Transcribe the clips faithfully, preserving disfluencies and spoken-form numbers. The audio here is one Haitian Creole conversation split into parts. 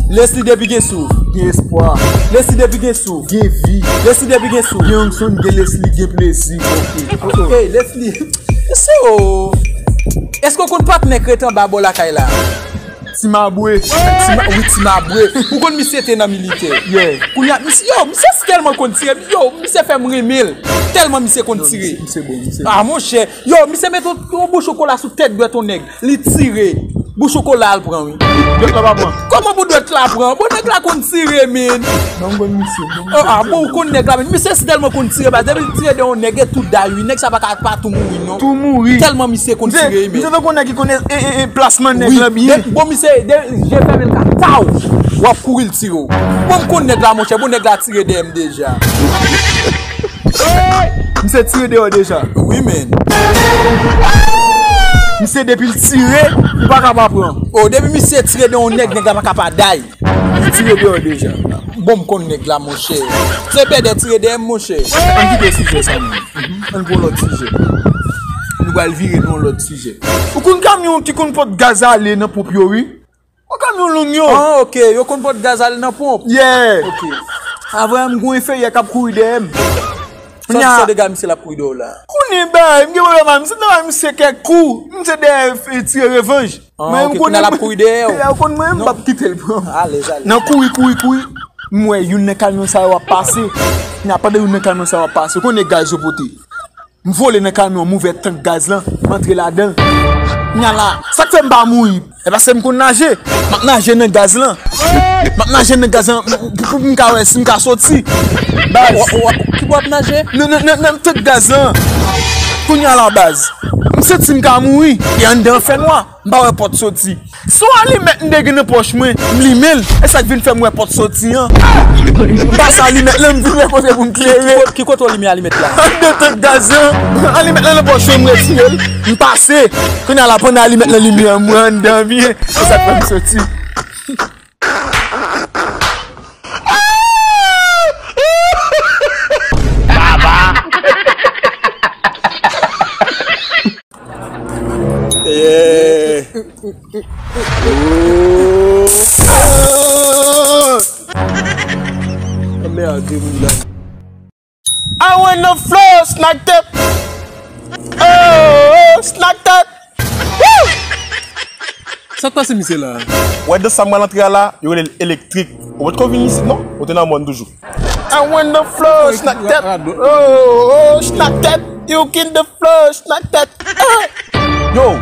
Leslie depi gen souf, gen espwa. Leslie depi gen souf, gen vi. Leslie depi gen souf, gen onksyon, gen Leslie, gen plezi. Ok. Ey, Leslie. Se o. Èske w konn patnè k ret anba bò lakay la? Ti Mabwe. Ti Ma-, wi, Ti Mabwe. Ou konn misye te nan militè. Yeah. Kounye a, misye, yo, misye tèlman konn tire. Yo, misye fè m renmen l. Tèlman misye konn tire. Misye bon, misye bon. Ah, monchè. Yo, misye mete yon, yon bout chokola sou tèt dwèt yon nèg. Li tire. Bout chokola a l pran, wi. Dwèt la pa pran. Kòman pou dwèt la pran? Bon, nèg la konn tire, men. Non, m konn misye. Ah, bon, ou konn nèg la, men. Misye si tèlman konn tire, baz. Depi l tire de yon nèg, e tou day, wi. Nèg sa pa ka pa tou mouri, non. Tou mouri. Tèlman misye konn tire, men. Misye tankou nèg ki konnen, e, e, e, plasman nèg la byen. Bon, misye, de, je fèmen l ka, taw! W ap kouri, l tire w. Bon, m konn nèg la, monchè. Bon, nèg la tire dèyè m deja. Misye tire deyò deja. Wi, men. Misye depi l tire, li pa ka pa pran. O, depi misye tire de yon nèg, nèg la pa ka pa day. Li tire deyò deja. Bon, m konn nèg la, monchè. Se bèdè tire dèyè m, monchè. Ann kite sijè sa, men. Ann pran lòt sijè. Nou pral vire nan yon lòt sijè. Ou konn kamyon ki konn pot gaz ale nan ponp yo, wi. Ou konn kamyon long yo. Ah, ok. Yo konn pot gaz ale nan ponp. Yeah. Ok. Avan m gon enferyè k ap kouri dèyè m. Sa, sa dega misye l ap kouri dèyè w la. Konnen bay, m gen pwoblèm ak misye, nan misye kèk kou. Misye dèyè, e, tire revanj. Ah, ok, kounye a l ap kouri dèyè w. Ou konn mwen, m p ap kite l pran m. Alèz, alèz. Nan kouri, kouri, kouri. M wè youn nan kamyon sa yo ap pase. Nan pandan youn nan kamyon sa yo ap pase, konnen gaz yo pote. M vole nan kamyon, m ouvè tank gaz lan, m antre ladan l. Kounye a la, sa k fè m pa mouri? E paske m konn naje. M ap naje nan gaz lan. M ap naje nan gaz lan pou, pou, pou m ka wè si m ka soti. Baz. Wa, wa, ki bò w ap naje? Nan, nan, nan, nan tank gaz lan. Kounye a la, baz. M santi m ka mouri. E anndan an fènwa. M pa wè pòt soti. Se yon alimèt m te gen nan pòch mwen, m limen l. E sa k vin fè m wè pòt soti an. M pase alimèt lan, m vin wè kote pou m klere. Ki kote w limen alimèt la? Anndan tank gaz lan. Alimèt lan nan pòch mwen, m retire l. M pase. Kounye a la, pandan alimèt lan limen an, m wè anndan byen. E sa k fè m soti. Baba! Yeah. Merde, moun nan. I wanna flow, snack tèt. Oh, snack tèt. Woo! Sa k pase misye la? Wè dans sa m pral antre a la, yo rele l elektrik. Ou potko vin isit non? Ou te nan mòn toujou. I wanna flow, snack tèt. Oh, oh, snack tèt. You kill the flow, snack tèt. Ah. Yo,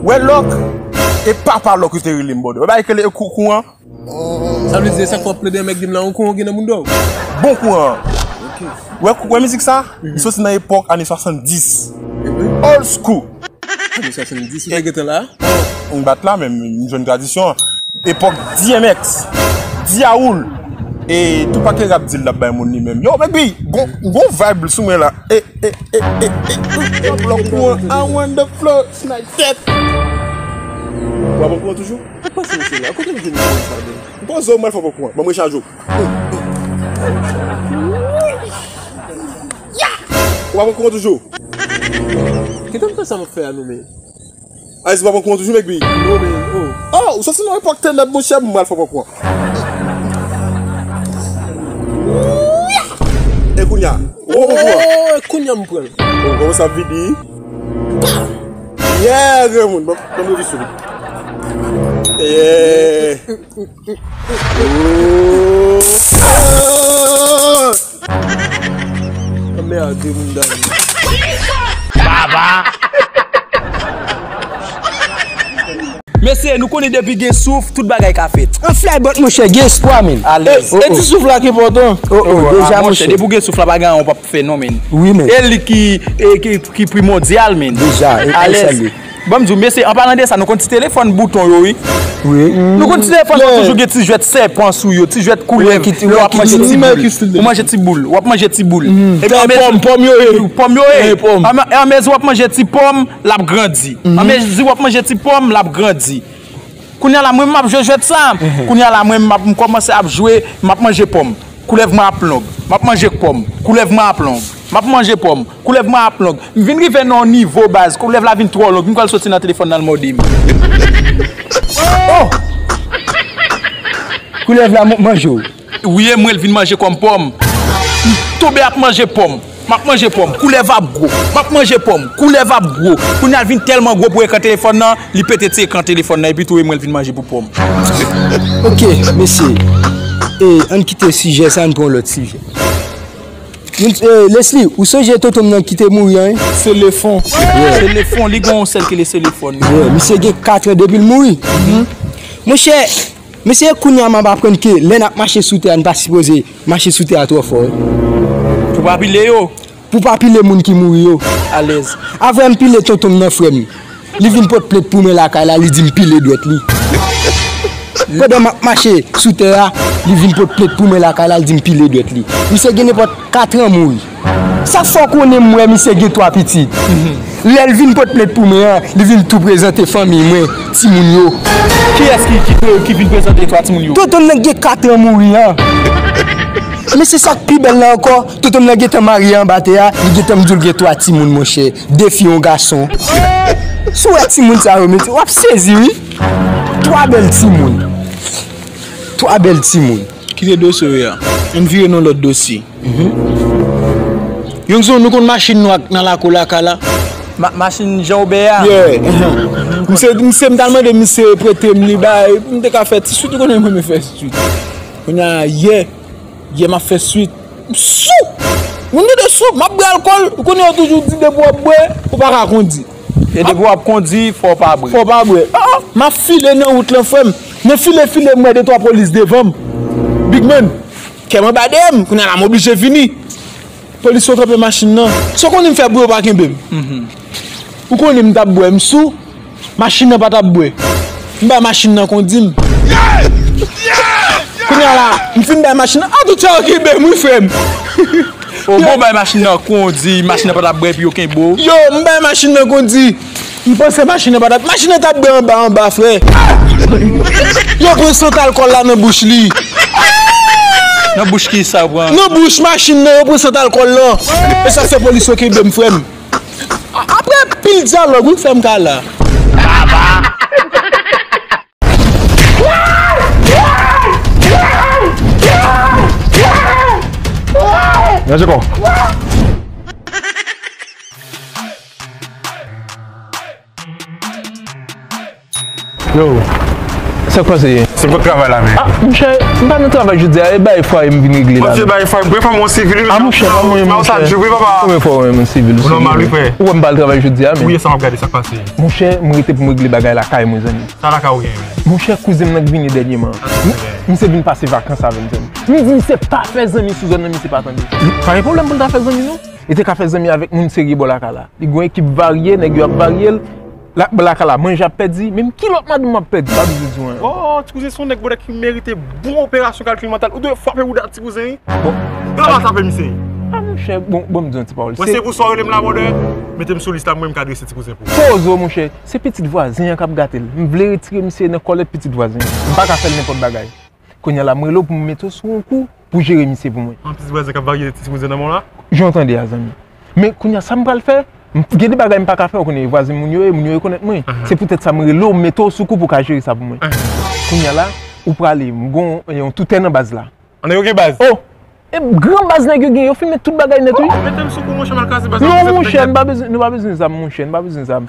wè lòk. E papa lòk yo te rele m bòdè. Wè bagay k rele kou-, kouran. Sa vle di, sa k w ap plede an mèg di m la, yon kouran ki nan bounda w? Bon kouran. Ok. Wè, wè mizik sa? Li soti nan epòk ane swasanndis. Old school. Ane swasanndis, ou te gentan la? M bat la, men m jwenn tradisyon an. Epòk D M X, Dyawoul, e tout pakèt rap di l ap bay moun li menm. Yo, baby, gon, gon vibe sou mwen la. E, e, e, e, e, e, blòk kouran, I want the flow, snipe tèt. W ap pran kouran toujou? Sa k pase misye la? Kote l jwenn kouran sa menm? M poze w, m al fè w pran kouran. Ban m rechaje w. Ou pa pran kouran toujou? Kite m fè sa m ap fè a non, men. Ayis, ou pa pran kouran toujou, Mekbi? Non, men, oh. Oh, ou soti nan epòk tènèb, monchè, m al fè w pran kouran. E kounye a? Ou pa pran kouran? Oh, e kounye a m pran l. Oh, kòman sa vini? Yeah, granmoun, ban, ban m revise w. Yeah. Oh. Anmède moun dam. Baba. Mesye, nou konnen depi gen souf, tout bagay ka fèt. An fly, but monchè, gen espwa, men. Alèz. E, e ti souf la ki enpòtan. Oh, oh, deja, monchè, depi w gen souf la, pa gen anyen w p ap fè non, men. Wi, men. E li ki, e, ki, ki primòdyal, men. Deja, e, alèz. Ban m di w, mesye, an palan de sa, nou konn ti telefòn bouton yo, wi. Wi. Nou konn ti telefòn yo toujou gen ti jwèt sèpan sou yo, ti jwèt koulèv, lè w ap manje ti boul. Ou manje ti boul, w ap manje ti boul. Epi an mezi, pòm, pòm yo ye. Pòm yo ye. An mezi w ap manje ti pòm, l ap grandi. An mezi w ap manje ti pòm, l ap grandi. Kounye a la, mwen, m ap jwe jwèt sa. Kounye a la, mwen, m ap, m kòmanse ap jwe, m ap manje pòm. Koulèv mwen ap long. M ap manje pòm. Koulèv mwen ap long. M ap manje pòm. Koulèv mwen ap long. M vin rive nan yon nivo, baz. Koulèv la vin twò long. M pral soti nan telefòn nan, l mòde m. Oh! Koulèv la man- manje w. Wi, e mwen l vin manje kòm pòm. M tonbe ap manje pòm. M ap manje pòm. Koulèv ap gwo. M ap manje pòm. Koulèv ap gwo. Kounye a l vin tèlman gwo pou ekran telefòn nan, li pete ti ekran telefòn nan, epi tou e mwen l vin manje pou pòm. Ok, mesye. E, ann kite sijè sa, ann pran yon lòt sijè. Moun, eh, Leslie, ou sonje tonton m nan ki te mouri an? Selefon. Yeah. Selefon, li gen yon sèl ki rele Selefon. Yeah, misye gen kat an depi l mouri. Monchè, mesye, kounye a m ap aprann ke lè n ap mache sou tè a, n pa sipoze mache sou tè a twò fò, wi. Pou pa pile yo. Pou pa pile moun ki mouri yo. Alèz. Avè m pile tonton m nan, frè m. Li vin pot plent pou mwen lakay la, li di m pile dwèt li. Pandan m ap mache sou tè a, li vin pot plent pou mwen lakay la, li di m pile dwèt li. Misye gen nenpòt kat an mouri. Sa fè w konnen m wè misye gen twa pitit. Lè l vin pot plent pou mwen an, li vin tou prezante fanmi mwen, timoun yo. Kiyès ki, ki, ki vin prezante twa timoun yo? Tonton m nan gen kat an mouri an. Men se sa k pi bèl la ankò, tonton m nan gentan marye anba tè a, li gentan m di w l gen twa timoun, monchè. De fi, yon gason. Si w wè timoun sa yo, men w ap sezi, wi. Twa bèl timoun. Twa bèl timoun. Kite dosye w ye a. Ann vire nan lòt dosye. Yon jou, nou konn machin nou ak nan lakou lakay la. Ma- machin Jan Obè a? Yeah. Misye, misye, m t al mande misye prete m li bay, m te ka fè ti swit, ou konnen mwen renmen fè swit. Kounye a, yè, yè m ap fè swit. M sou! Moun yo te sou, m ap bwè alkòl, ou konnen yo toujou di depi w ap bwè, ou pa ka kondi. E depi w ap kondi, fò w pa bwè. Fò w pa bwè. Ah, ah, m ap file nan wout lan, frè m. Nan file, file, m wè de twa polis devan m. Big man, kè m anba dèyè m, kounye a la, m oblije vini. Polis yo kanpe machin nan. Sa w konnen m fè pou yo pa kenbe m? Ou konnen m t ap bwè, m sou. Machin nan pa t ap bwè. M bay machin nan kondi m. Kounye a la, m fin bay machin nan. A, tout sa yo kenbe m, wi, frè m. O bon, bay machin nan kondi, machin nan pa t ap bwè, epi yo kenbe w. Yo, m bay machin nan kondi. M panse machin nan pa t ap, machin nan t ap bwè anba, anba, frè. Yo pran sant alkòl la nan bouch li. Nan bouch ki sa yo pran? Nan bouch machin nan, yo pran sant alkòl lan. E sa fè polis yo kenbe m, frè m. Apre pil dyalòg, wi, frè m ka la. Mèsi kò. Yo, sa k pase ye? Se kot travay la, men. Ah, monchè, m pa nan travay jodi a, e bay fwaye m vin regle la. Monchè, bay fwaye, bwè fwaye mwen sivil, ah, monchè, pa mwen, monchè. Konbyen fwa w wè mwen sivil? Ou nòmal, wi, frè. Ou wè m pa al travay jodi a, men. Wi, sa m ap gade, sa k pase? Monchè, m rete pou m regle bagay lakay mwen, zanmi. Sa lakay ou gen, men? Monchè, kouzen m nan k vini dènyèman. Misye vin pase vakans avè m, zanmi. M di misye pa fè zanmi sou zòn nan, misye pa tande. Pa gen pwoblèm pou l ta fè zanmi, non. Li te ka fè zanmi avèk moun serye bò lakay la. Li gon ekip varye, nèg yo ap varye l. La, bò lakay la, manje ap pèdi. Menm kilòt madanm ap pèdi, pa bezwen di w anyen. Oh, ti kouzen se yon nèg bòdè ki merite bon operasyon kalkil mantal. Ou dwe frape bouda ti kouzen, wi. Bon. Yo pa frape misye. Ah, monchè, bon, bon, m di yon ti pawòl. Mwen, se pou sa w rele m la, bòdè. Mete m sou lis la, mwen, m ka drese ti kouzen pou ou. Poze w, monchè. Se pitit vwazen an k ap gate l. M vle retire misye nan kòlèt pitit vwazen an. M pa ka fè l nenpòt bagay. Kounye a la, m rele w pou m mete w sou yon kou pou jere misye pou mwen. Yon ti vwazen k ap varye ti kouzen nan men w la? Jan w tande a, zanmi. Men kounye a, sa m pral fè, m, gen de bagay m pa ka fè, ou konnen, e vwazen moun yo ye, moun yo rekonèt mwen. Se poutèt sa m rele w, m mete w sou kou pou w ka jere sa pou mwen. Kounye a la, ou prale, m gon yon toutè nan baz la. An nèg yo gen baz? Oh! E gran baz nèg yo gen, yo filme tout bagay nèt, wi. Mete m sou kou, monchè, m al kraze baz la. Non, monchè, nou pa bezwen, nou pa bezwen zam, monchè, nou pa bezwen zam.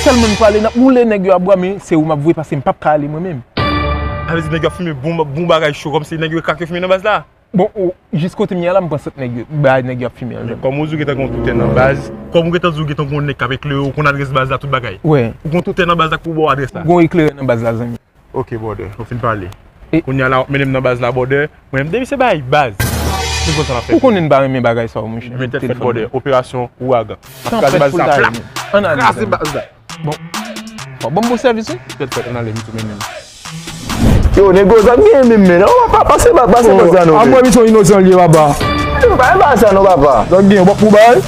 Sèlman m prale, n ap woule nèg yo a bwa, men se ou m ap voye, paske m p ap ka ale mwen menm. Sa vle di nèg yo ap filme bon, bon bagay cho, kòmsi nèg yo krak yo filme nan baz la. Bon, ou, jis kote m ye a la, m pran sant nèg yo, bay nèg yo ap filme an. Men kòm ou di w gentan gen yon toutè nan baz, kòm ou gentan di w gentan gen yon nèg k ap eklere w, konn adrès baz la, tout bagay. Wè. Ou gen yon toutè nan baz la k pou ba w adrès la. Gon eklerè nan baz la, zanmi. Ok, bòdè, nou fin pale. Kounye a la, w ap mennen m nan baz la, bòdè. Mwen menm, depi se bay baz. Ou konn sa n ap fè. Ou konnen n pa renmen bagay sa yo, monchè. Men tèt fèt, bòdè. Operasyon ouragan. N ap kraze baz la, plap. Kraze baz la. Bon. W ap ban m bon sèvis, wi. Tèt fèt, ann ale, m tou mennen l. Yo, nèg yo, sa m genyen menm, men. Oh, papa, pase, pase bòs la non, men. A mwen, misye yon inozan li ye, papa. Yo, pa, pa sa non, papa. Sa k genyen, w ap pou bay?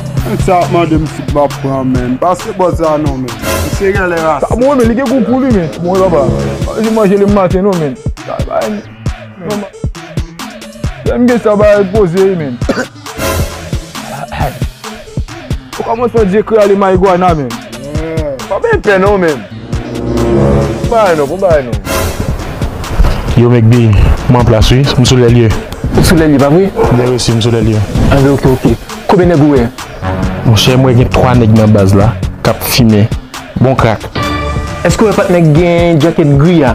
Sa ap mande m fout m ap pran, men. Pase bòs la non, men. Misye genlè rasis. Sa bon, men, li gen gou kou li, men. Bon, papa. Pa vin manje li maten non, men. Sa bay, non, man. Lè m gen sa bay poze, men. Ou kòmanse fè zye krale mayigwana, men. Pa bay pè non, men. Bon bagay non, bon bagay non. Yo, Mekbi, m an plas, wi. M sou lè l ye. Ou sou lè l ye, pa vre? Lè yo si m sou lè l ye. Anben, oke, oke. Konbyen nèg ou wè? Monchè, m wè gen twa nèg nan baz la k ap fimen. Bon krak. Èske w wè patnè k gen djakèt gri a?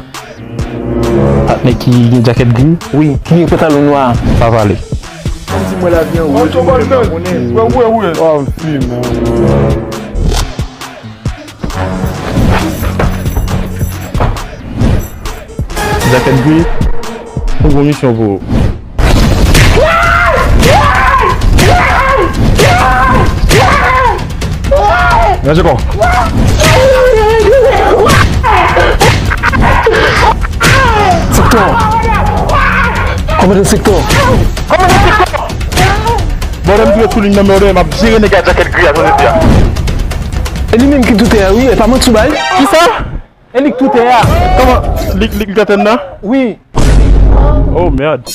Patnè ki gen djakèt gri? Wi, ki gen pantalon nwa a. Pa pale. Di mwen lavi an wouj, mwen pa konnen. Wè, wè, wè. Wa m fimen. Djakèt gri, nou gon misyon pou ou. Ranje kò. Sektè. Kòmandan sektè. Bon, lè m rive sou liy nan men w, m ap jere nèg a djakèt gri a jodi a. E li menm ki tou tè a, wi, e pa manti w ba l. Kisa? E li k tou tè a. Kòman? Li, li, li t atè n nan? Wi. Oh, mèd.